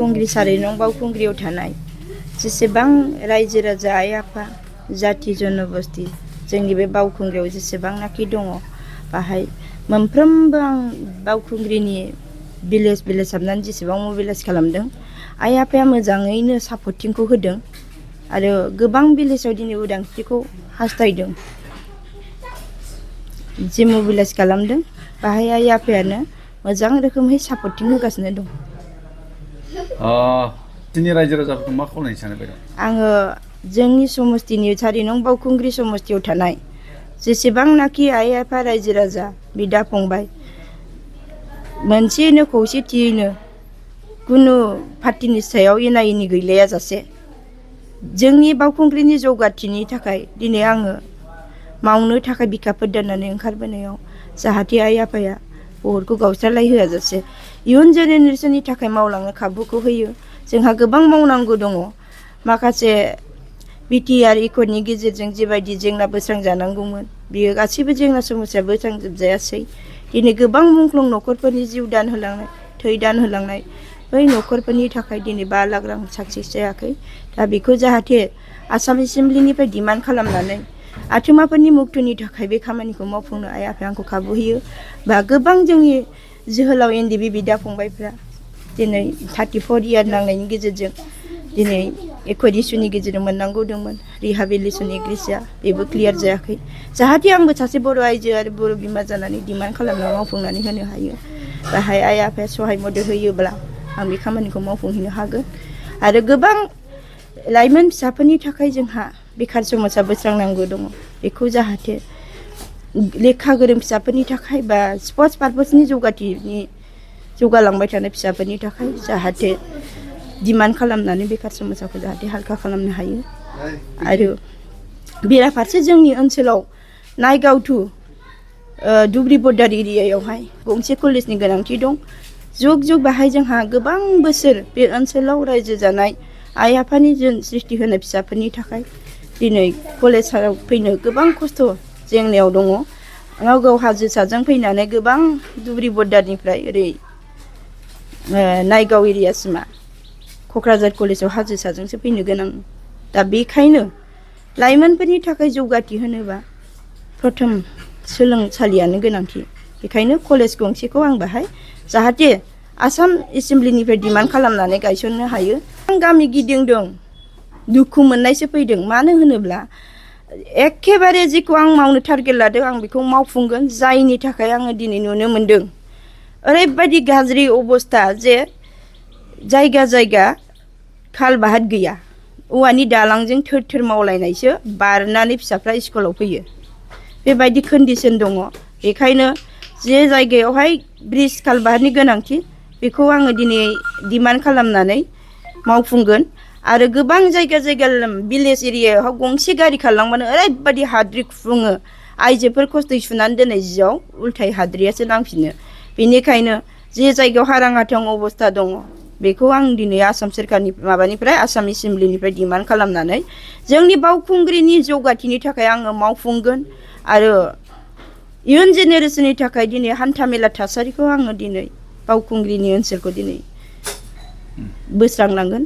बावखुंग्रि सारि नं बावखुंग्रियाव थानाय जेसेबां रायजो राजा आइ आफा जाथि जनबस्ति जोंनि बे बावखुंग्रियाव जेसेबांनाखि दङ बाहाय मोनफ्रोमबो आं बावखुंग्रिनि भिलेज हाबनानै जेसेबां मबिलाइज खालामदों आइ आफाया मोजाङैनो सापर्टिंखौ होदों आरो गोबां भिलेजाव दिनै उदांस्रिखौ हास्थायदों जे मबिलाइज खालामदों बाहाय आइ आफायानो मोजां रोखोमै सापर्टिं होगासिनो दं। दिनै रायजो राजाफोरखौ मा खावलायनो सानो बायद'? आङो जोंनि समस्तिनि सारि नं बावखुंग्रि समस्तियाव थानाय जेसेबांनाखि आइ आफा रायजो राजा बिदा फंबाय मोनसेयैनो खौसेथियैनो कुनु पार्टिनि सायाव एना एनि गैलाया जासे जोंनि बावखुंग्रिनि जौगाथिनि थाखाय दिनै आङो मावनो थाखाय बिखाफोर दोननानै ओंखारबोनायाव जाहाथे आइ आफाया बहुदखौ गावस्रालाय होआ जासे इयुन जेनेरेसननि थाखाय मावलांनो खाबुखौ होयो। जोंहा गोबां मावनांगौ दङ माखासे बिटिआर एकर्डनि गेजेरजों जेबायदि जेंना बोस्रांजानांगौमोन बियो गासैबो जेंना समस्या बोस्रांजोबजायासै। दिनै गोबां मुंख्लं न'खरफोरनि जिउ दान होलांनाय थै दान होलांनाय बै न'खरफोरनि थाखाय दिनै 5 लाख रां साक्सेस जायाखै। दा बेखौ जाहाथे आसाम एसेमब्लिनिफ्राय डिमान्ड खालामनानै आथोमाफोरनि मुक्तिनि थाखाय बे खामानिखौ मावफुंनो आइ आफाया आंखौ खाबु होयो बा गोबां जोंनि जोहोलाव एनडिबि बिदा फंबायफ्रा दिनै 34 इयार नांनायनि गेजेरजों दिनै एकर्ड इसुनि गेजेरजों मोननांगौ दंमोन रिहाबिलिटेसन एग्रिसिया बेबो क्लियार जायाखै। जाहाथे आंबो सासे बर' आइजो आरो बर' बिमा जानानै डिमान्ड खालामनानै मावफुंनानै होनो हायो बाहाय आइ आफाया सहाय मदद होयोब्ला आं बे खामानिखौ मावफुंहैनो हागोन। आरो गोबां लाइमोन फिसाफोरनि थाखाय जोंहा बेखार समस्या बोस्रांनांगौ दङ बेखौ जाहाथे लेखा गोरों फिसाफोरनि थाखाय बा स्पर्टस पारपसनि जौगालांबाय थानाय फिसाफोरनि थाखाय जाहाथे डिमान्ड खालामनानै बेखार समस्याखौ जाहाथे हालखा खालामनो हायो। आरो बेराफारसे जोंनि ओनसोलाव नायगाव टु धुब्रि बर्डार एरियायावहाय गंसे कलेजनि गोनांथि दं। जुग जुग बाहाय जोंहा गोबां बोसोर बे ओनसोलाव रायजो जानाय आइ आफानि सृष्टि होनाय फिसाफोरनि थाखाय दिनै कलेजाव फैनो गोबां खस्थ' जेंनायाव दङ। गाव हाजो साजों फैनानै गोबां धुब्रि बर्डारनिफ्राय ओरै नायगाव एरियासिमा क'क्राझार कलेजाव हाजो साजोंसो फैनो गोनां। दा बेखायनो लाइमोनफोरनि थाखाय जौगाथि होनोबा प्रथम सोलोंसालियानो गोनांथि। बेखायनो कलेज गंसेखौ आं बाहाय जाहाथे आसाम एसेमब्लिनिफ्राय डिमान्ड खालामनानै गायसननो हायो। आं गामि गिदिंदों दुखु मोननायसो फैदों मानो होनोब्ला एखेबारे जेखौ आं मावनो टारगेट लादों आं बेखौ मावफुंगोन जायनि थाखाय आङो दिनै नुनो मोनदों ओरैबायदि गाज्रि अबस्था जे जायगा जायगा खाल बाहाद गैया औवानि दालांजों थोर थोर मावलायनायसो बारनानै फिसाफ्रा स्कुलाव फैयो बेबायदि कन्डिसन दङ। बेखायनो जे जायगायावहाय ब्रिज कालभारनि गोनांथि बेखौ आङो दिनै डिमान्ड खालामनानै मावफुंगोन। आरो गोबां जायगा भिलेज एरियायावहाय गंसे गारि खारलांबानो ओरैबायदि हाद्रि खुफुङो आइजोफोर खस्थ'यै सुनानै दोननाय जियाव उल्थाय हाद्रियासो नांफिनो। बेनिखायनो जे जायगायाव हारां हाथां अबस्था दङ बेखौ आं दिनै आसाम सोरखारनि माबानिफ्राय आसाम एसेमब्लिनिफ्राय डिमान्ड खालामनानै जोंनि बावखुंग्रिनि जौगाथिनि थाखाय आङो मावफुंगोन। आरो इयुन जेनेरेसननि थाखाय दिनै हान्था मेला थासारिखौ आङो दिनै बावखुंग्रिनि ओनसोलखौ दिनै बोस्रांलांगोन।